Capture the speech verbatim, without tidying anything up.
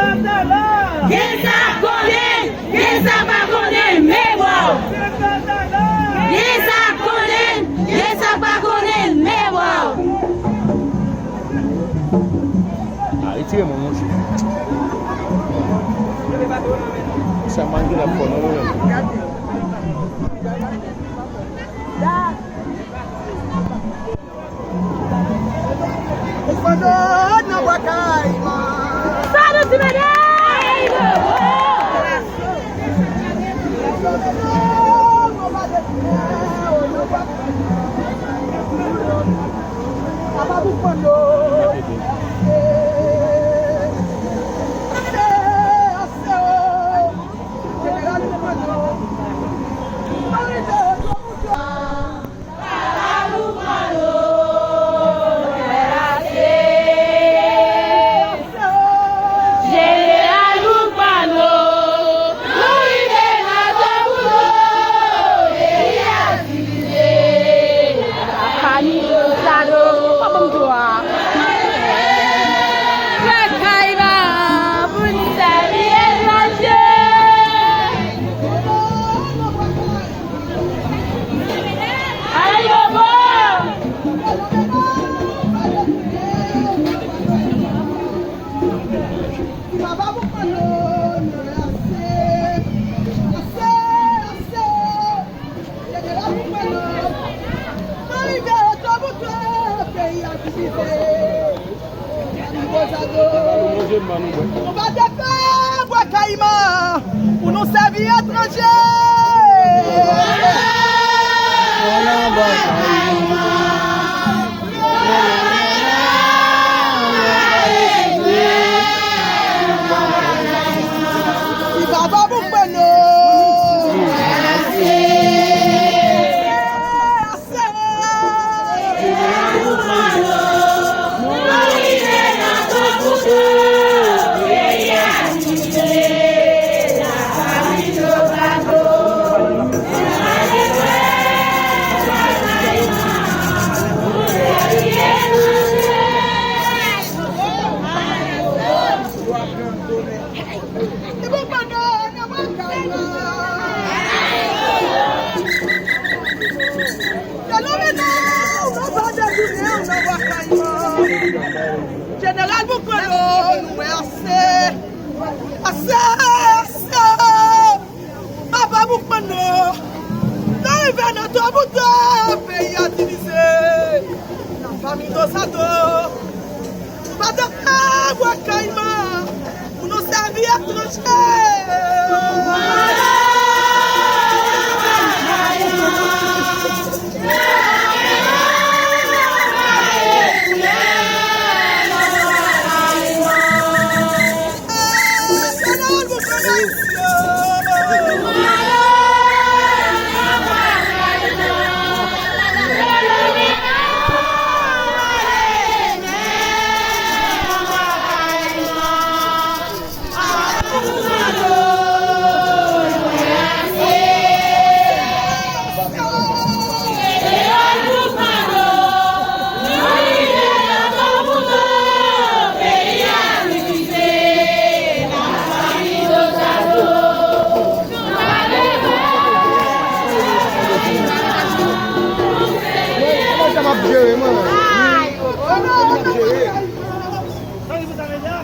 Gen sa konnen, gen sa pa konnen, men bò. Gen sa konnen, gen sa pa konnen, men bò. A, retire mwen, monchè. Sa malgre l ap fò, non, non, non. Ou fè dòt nan bwa Kayiman. Sa nou di, medam? Papa Boukmanno. Ase, ase, o. Jeneral Boukmanno. Mari de Boukmanno. Jeneral Boukmanno, nou rive nan Tanboulo, peyi a divize. Camilo Sado, pa ban m dwa. Fè kay la pou n sèvi etranje. Ayibobo! Papa Boukmanno, ase, ase, ase. Jeneral Boukmanno, nou rive Tanboulo, peyi a divize. Nou pa te fè bwa Kayiman pou nou sèvi etranje. Papa Boukmanno. Fenomenal, nou pa detoune w nan bwa Kayiman. Jeneral Boukmanno, nou wè ase. Ase, ase. Papa Boukmanno, nou rive nan Tanboulo, peyi a divize. Nan Camilo Sado. Nou pa t ap fè bwa Kayiman pou nou sèvi etranje. Kòman sa m ap jere, mwen? Kòman m ap jere? Sa ki pou sa, medya?